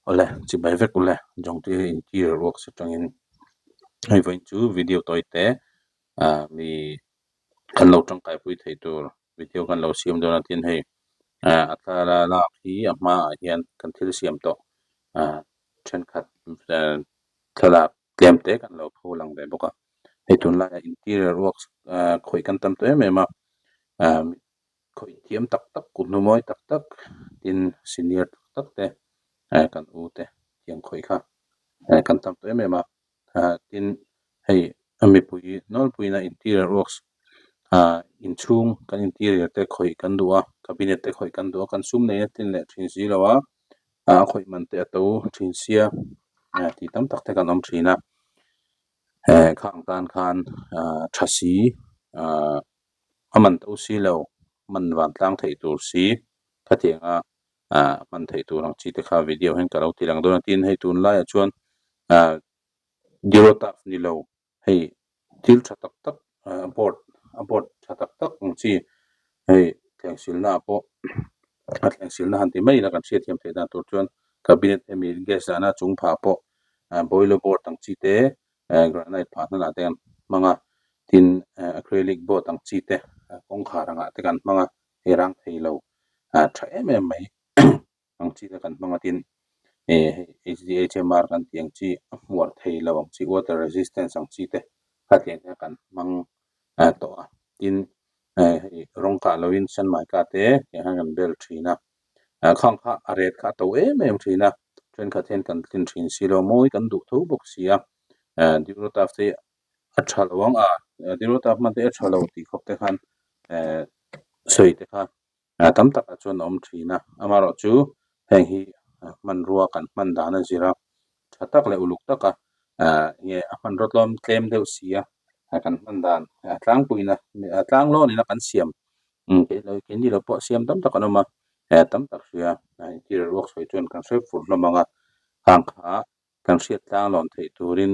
Awle chibai vek ule Jawngte interior works atangin hei vawiin chu video tawi te ah mi kan lo tangkaipui theih tur video kan lo siam dawn a tin hei ah a thlalak hi a hmaah hian kan thil siam tawh ah thenkhat thlalak tlem te kan lo pho lang ve bawk a hei tunlaiah interior works ah khawih kan tam tawh em em a ah. Khawih thiam tak tak kut hnu mawi tak tak tin senior tak tak te eh kan u te tiang khawih kha eh kan tam tawh em em a ah tin hei a mipui nawlpuiin a interior works ah inchhung kan interior te khawih kan duh a cabinet te khawih kan duh a kan sum nei a tlin leh thin si lo a ah a khawih man te a to thin sia eh tih tam tak te kan awm thin a eh khang tan khan ah tha si ah. A man to si lo, man vantlang theih tur si, khatianga ah hman theih tur ang chi te kha video hian ka lo ti lang dawn a tin hei tunlaiah chuan ah Durotaf ni lo hei thil tha tak tak ah board a board tha tak tak ang chi hei thleng silna ah pawh a thleng silna han ti mai ila kan hriatthiam theih dan tur chuan cabinet hemi gas dahna chung phah pawh ah boiler board ang chi te eh granite phah hnan ah te kan hmang a tin eh acrylic board ang chi te kawngkhar ang ah te kan hmang a hei rang thei lo ah tha em em mai ang chi te kan hmang a tin eh hei H_D_H_M_R kan tih ang chi a hmuar thei lo ang chi water resistance ang chi te khatiang te kan hmang ah tawh a tin eh hei rawng kah lo in sanmaika te tiang hian kan bel thin a. Ah khang kha a ret kha a to em em thin a thenkhat hian kan tlin thin si lo mawi kan duh tho bawk si a eh Durotaf te hi a tha lo ang a Durotaf hman te hi a tha lo tih khawp te khan eh sawi te kha ah tam takah chuan a awm thin a amaherawh chu heng hi hmanrua kan hman dan a zir a tha tak leh uluk taka ah enge a hmanraw tlawm tlem deuh si a kan hman dan tlangpuiin a tlang lawn ina kan siam keini lo pawh siam tam tak an awm a eh tam tak hria interior work sawi chuan kan hre fur hlawm ang a hang kha kan hriat tlang lawn theih turin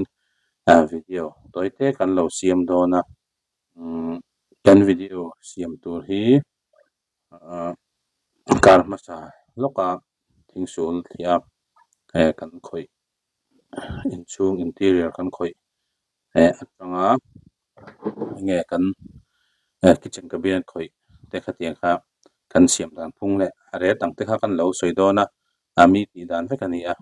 ah video tawi te kan lo siam dawn a umm kan video siam tur hi ah kar hmasa lawka thingsul thliah a eh kan khawih inchhung interior kan khawih eh atanga enge kan eh kitchen cabinet khawih te khatiang kha kan siam dan phung leh a ret ang te kha kan lo sawi dawn a a mi tih dan vek a ni a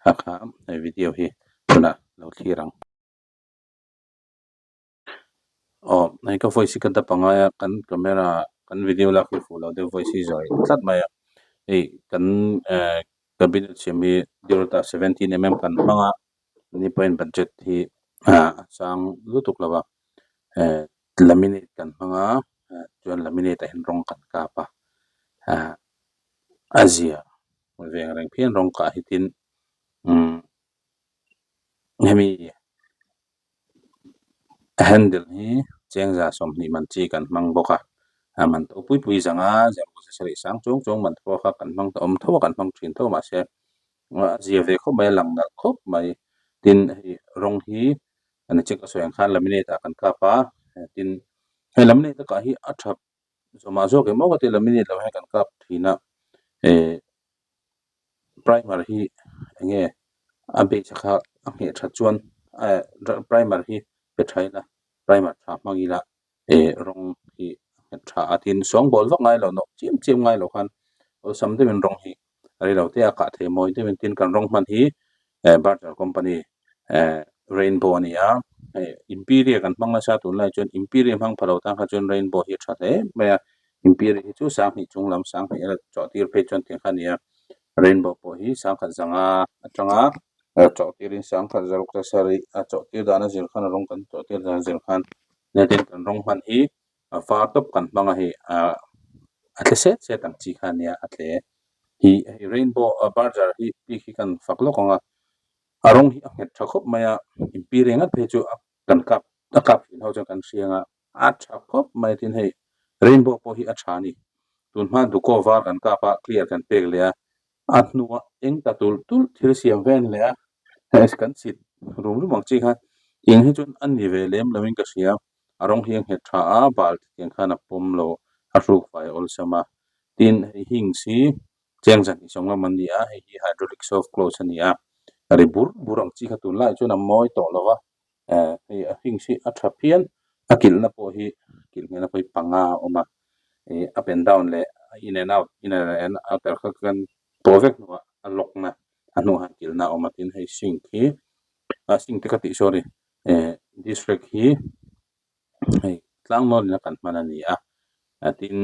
kha kha he video hi tunah lo thlir ang. Aw hei ka voice hi ka dap angai a kan camera kan video lak hi fuh lo deuh voice hi zawi tlat mai a hei kan eh cabinet siam hi Durota 17mm kan hmang a ni pawhin budget hi ah a chang lutuk lo a eh laminate kan hmang a chuan laminate ah hian rawng kan kap a ah a zia veng reng phian rawng kah hi tin umm hemi handle hi chengza 20 man chi kan hmang bawk a a man to pui pui zanga sarih sang chuang chuang man pawh kha kan hmang awm tho a kan hmang thin tho mahse a zia ve khawp mai a lang nalh khawp mai tin hei rawng hi an check a sawi ang khan laminate ah kan kap a tin hei laminate a kah hi a tha zawmah zawk emaw ka ti laminate lo hian kan kap thin a eh primer hi eng nge a base kha a ngheh that chuan eh primer hi pe tha ila primer tha hmang ila eh rawng hi a nghet tha a tin sawngbawl vak ngai lo nawh chiam chiam ngai lo khan awlsam deuhin rawng hi rei lo te a kah thei mawi deuhin tin kan rawng hman hi eh Berger company eh rainbow a ni a hei imperia kan hmang nasa tunlai chuan imperia hmang pha lo tan kha chuan rainbow hi a tha hle mai a imperia hi chu sanghnih chung lam sanghnih a chawh tir phei chuan tiang kha a ni a rainbow pawh hi sangkhat zanga atanga chawh tirin sangkhat zaruk te sarih a chawh tir dan a zir khan a rawng kan chawh tir dan a zir khan tin kan rawng hman hi a var tawp kan hmang a hei ah a tle set set ang chi kha ania a tle hi hei rainbow ah barger hi bik hi kan fak lawk ang a a rawng hi a nghet tha khawp mai a inpi reng ngat phei chu a kan kap a kap thin ho chuan kan hriang a a tha khawp mai tin hei rainbow pawh hi a tha a ni tun hma dukaw var kan kap a clear kan pek leh a a hnuah eng ta tulh tulh thil siam vel leh a kan chhit rum rum ang chi kha eng hi chuan a ni ve lem lo in ka hria a rawng hi a nghet tha a bal te tiang khan a pawm lo a hruk fai a awlsam a tin hei hings hi. Cheng zan sawmnga man ni a, hei hi hydraulic soft close a ni a, ri bur bur ang chi kha tunlaiah chuan a mawi tawh lo va, eh hei a hinge hi a tha phian, a kilhna pawh hi kilh nghehna pawh hi panga a awm a, ih up and down leh in and out in and out er kha kan tawh vek hnuah a lock na a hnuah hian kilhna a awm a tin hei sink hi ah sink te ka tih sorry eh dish rack hi hei tlang nawlin a kan hman a ni a, tin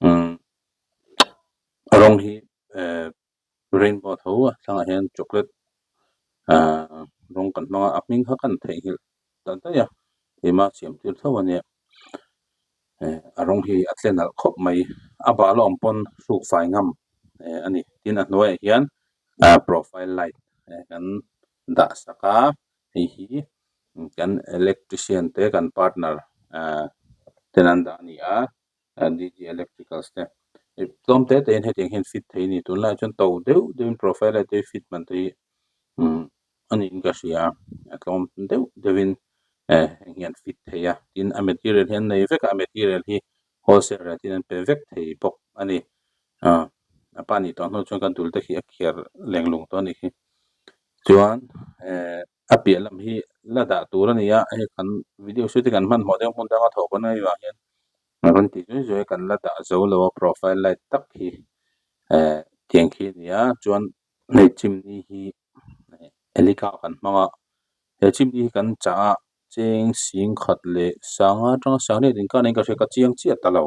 umm. Rawng hi ehh rainbow tho a thlangah hian chocolate ahh rawng kan hmang a a hming kha kan theihnghilh ta daih a keimah siam tir tho a nia eh a rawng hi a tle nalh khawp mai a bal a awm pawn hruk fai ngam eh a ni tin a hnuaiah hian ah profile light eh kan dah sak a hei hi kan electrician te kan partner ah ten an dah a ni a. DG Electricals te tlawm te te in hetiang hian fit thei a ni tunlaiah chuan to deuh deuhin profile light te hi fit man te hi umm a niin ka hria a tlawm deuh deuhin eh heng hi an fit thei a tin a material hi an nei vek a a material hi wholesale rate in an pe vek thei bawk a ni ah a pa nih tawh hnu chuan kan dul te khi a khiar leng lung tawh a nih hi chuan eh. A piah lam hi la dah tur a ni a, hei kan video shoot hi kan hmanhmawh deuh hmun danga thawh pawn a vang hian a rawn ti zui zui a kan la dah zo lo a profile light tak hi eh tiang khi a ni a chuan hei chimney hi elika kan hmang a he chimney hi kan chah a cheng sing khat leh sanga atanga sang riat inkar niin ka hria ka chiang chiah ta lo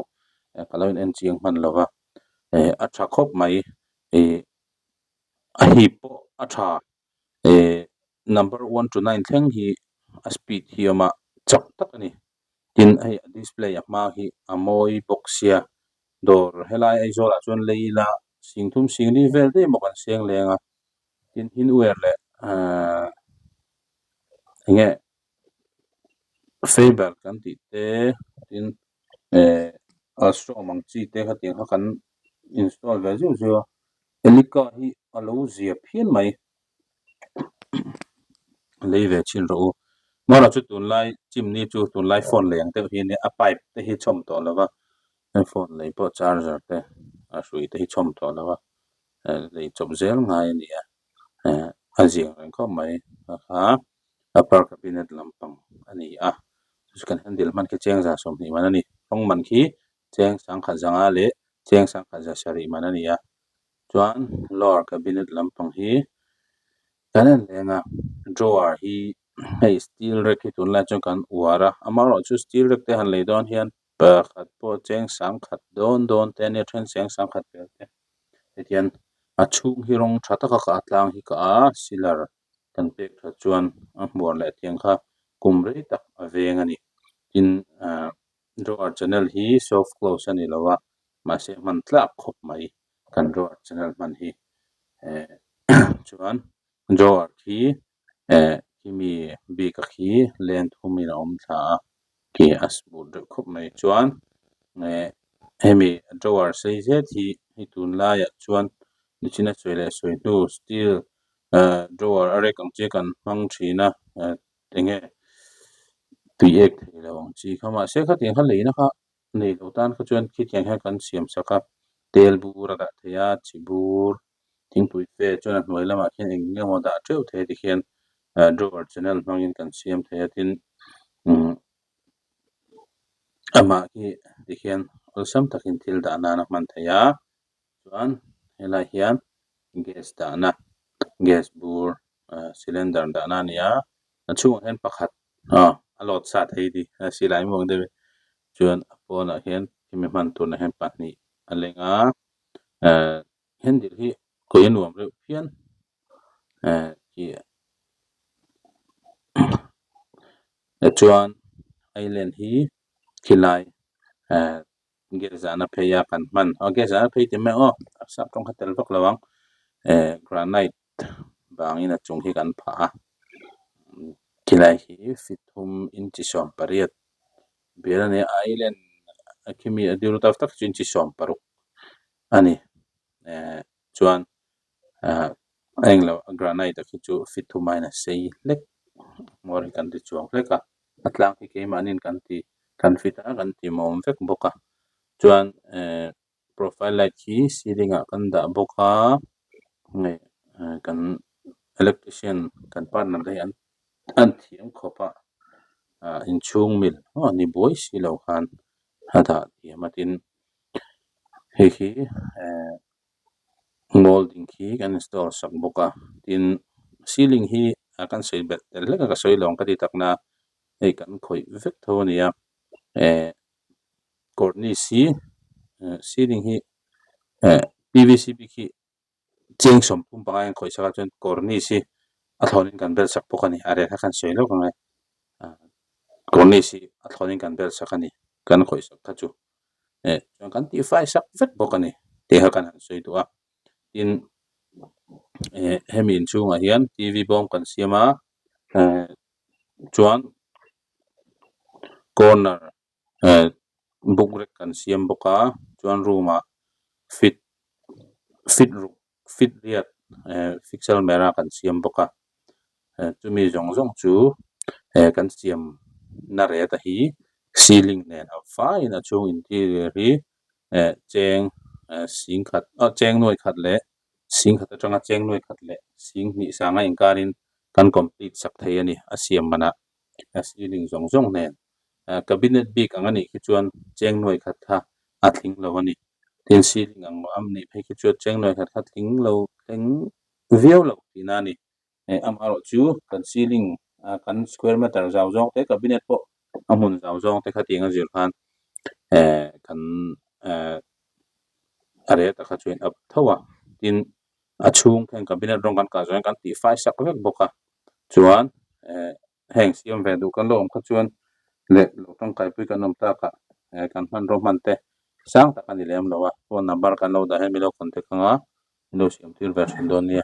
eh ka lo in en chiang hman lo va eh a tha khawp mai ih a hip pawh a tha. Eh number one to nine thleng hi a speed hi a awm a chak tak a ni tin hei a display a hma hi a mawi bawk sia dawr helai Aizawl ah chuan lei ila sing thum sing li vel daih emaw kan seng leng a tin hindware leh ahh eng nge fiber kan tih te tin eh alstrom ang chi te khatiang kha kan install ve zeuh zeuh a. Elika hi a lo zia phian mai. Lei ve chin rawh u. Mawla chu tunlai chimney chu tunlai phone lei ang deuh hi ania a pipe te hi chhawm tawh lo va phone lei pawh charger te a hrui te hi chhawm tawh lo va lei chawp zel ngai a ni a a ziang reng khawp mai a kha upper cabinet lampang a ni a chu kan handle hman khi cheng za 20 man a ni rawng man khi cheng sangkhat zanga leh cheng sangkhat za sarih man a ni a chuan lower cabinet lampang hi kan en leng a drawer hi hei steel rack hi tunlai chuan kan uar a amaherawhchu steel rack te han lei dawn hian pakhat pawh cheng sangkhat dawn dawn te a nia then cheng sangkhat vel te hetiang a chhung hi rawng tha taka ka a tlang hi ka a sealer kan pek that chuan a hmuar leh tiang kha kum rei tak a veng a ni tin ah. Drawer channel hi soft close a ni lo a, mahse hman tlak khawp mai kan drawer channel hman hi. Eh chuan drawer khi eh khimi bik a khi leng thumin a awm thla a, khi a smooth deuh khawp mai. Chuan eh hemi drawer sei zet hi hei tunlaiah chuan nichina sawi leh sawi hnu steel eh drawer a rek ang chi kan hmang thin a eh. Enge tui ek thei lo ang chi kha mahse khatiang kha leina kha nei lo tan kha chuan khitiang hian kan siam sak a tel bur a dah thei a chi bur thingpui fe chuan a hnuai lamah khian eng eng emaw dah teuh thei a tikhian ah drawer channel hmangin kan siam thei a tin umm amah hi tikhian awlsam takin thil dah nan a hman theih a chuan helai hian gas dahna gas bur ah cylinder dahna a ni a a chhungah hian pakhat ah a load sa thei a ni a silai muang deuh in chuan a pawnah hian khimi hman turah hian pahnih a leng a eh handle hi kawi a nuam reuh phian eh khi chuan island hi khilai eh. Gas zahna phei a kan hman aw gas zahna phei tih mai aw a sap tawng kha tel vak lo ang eh granite vangin a chung hi kan phah a khilai hi feet thum inchi 18 bial a ni a island a khimi a dil tak tak chu inchi 16 a ni eh chuan ah a englo granite a khi chu feet thum aiin a sei hlek hmawr hi kan ti chuang hlek a. A tlang hi keimahniin kan ti kan fit a kan ti mawm vek bawk a chuan eh. Profile light hi ceiling ah kan dah bawk a hei kan electrician kan partner te hi an an thiam khawp a ah inchhung mil aw ni buai si lo khan a dah thiam a tin hei hi eh moulding khi kan install sak bawk a tin ceiling hi a kan sawi belh tel hlek a ka sawi lo ang ka ti tak na hei kan khawih vek tho a ni a eh cornice hi eh ceiling hi eh P V C bik hi cheng 35 in khawih sak a chuan cornice hi a thlawnin kan bel sak bawk a ni a rel kha kan sawi lawk ang e ah cornice hi a thlawnin kan bel sak a ni kan khawih sak kha chu eh chuan kan tihfai sak vek bawk a ni tih kha kan han sawi duh a tin eh hemi inchhungah hian T V bawm kan siam a eh chuan corner eh book rack kan siam bawk a chuan room ah fit fit ruk fit riat eh fix almera kan siam bawk a eh chumi zawng zawng chu eh kan siam na reta hi ceiling nen a faiin a chhung interior hi eh cheng eh singkhat ah cheng nuai khat leh singkhat atanga cheng nuai khat leh sing hnih sanga inkarin kan complete sak thei a ni a siam manah a ceiling zawng zawng nen eh cabinet bik ang anih khi chuan cheng nuai khat kha a tling lo a ni tin ceiling ang a nih phei khi chuan cheng nuai khat kha tling lo thleng viau lo tihna a ni eh amaherawh chu kan ceiling ah kan square meter zau zawng te cabinet pawh a hmun zau zawng te khatiang a zir khan eh kan eh a rel tak kha chuan up tho a tin a chhung heng cabinet rawng kan kah zawh hian kan tihfai sak vek bawk a chuan eh heng siam ve duh kan lo awm kha chuan leh lo tangkaipui kan awm takah eh kan hmanraw hman te sang tak a ni lem lo a phone number kan lo dah hian min lo contact ang a min lo siam tir ve thin dawn nia.